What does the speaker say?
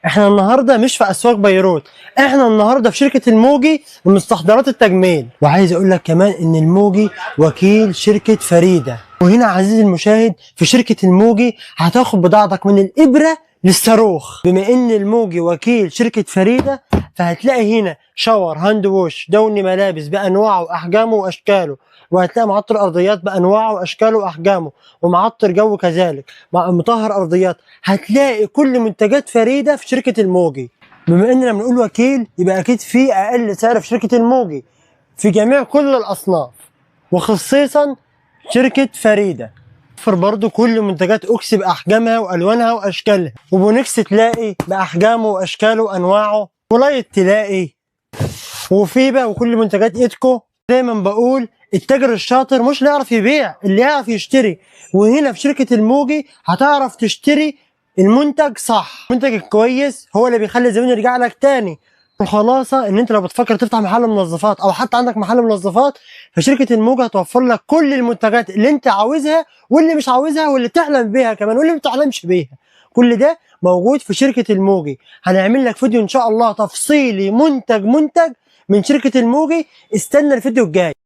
احنا النهارده مش في اسواق بيروت، احنا النهارده في شركة الموجي لمستحضرات التجميل. وعايز اقول لك كمان ان الموجي وكيل شركة فريدة. وهنا عزيزي المشاهد في شركة الموجي هتاخد بضاعتك من الابره للصاروخ. بما ان الموجي وكيل شركة فريدة فهتلاقي هنا shower، hand wash، داوني ملابس بانواعه واحجامه واشكاله، وهتلاقي معطر ارضيات بانواعه واشكاله واحجامه، ومعطر جو كذلك، مع مطهر ارضيات. هتلاقي كل منتجات فريدة في شركة الموجي. بما اننا بنقول وكيل يبقى اكيد في اقل سعر في شركة الموجي في جميع كل الاصناف، وخصيصا شركة فريدة. توفر برضو كل منتجات اوكسي باحجامها والوانها واشكالها، وبونكس تلاقي باحجامه واشكاله وانواعه، ولايت تلاقي، وفيبا، وكل منتجات ايدكو. دايما بقول التاجر الشاطر مش اللي يعرف يبيع، اللي يعرف يشتري. وهنا في شركة الموجي هتعرف تشتري المنتج صح. المنتج الكويس هو اللي بيخلي الزبون يرجع لك تاني. الخلاصة ان انت لو بتفكر تفتح محل منظفات او حتى عندك محل منظفات، فشركة الموجة هتوفر لك كل المنتجات اللي انت عاوزها واللي مش عاوزها واللي تحلم بيها كمان واللي ما بتحلمش بيها. كل ده موجود في شركة الموجي. هنعمل لك فيديو ان شاء الله تفصيلي منتج منتج من شركة الموجي. استنى الفيديو الجاي.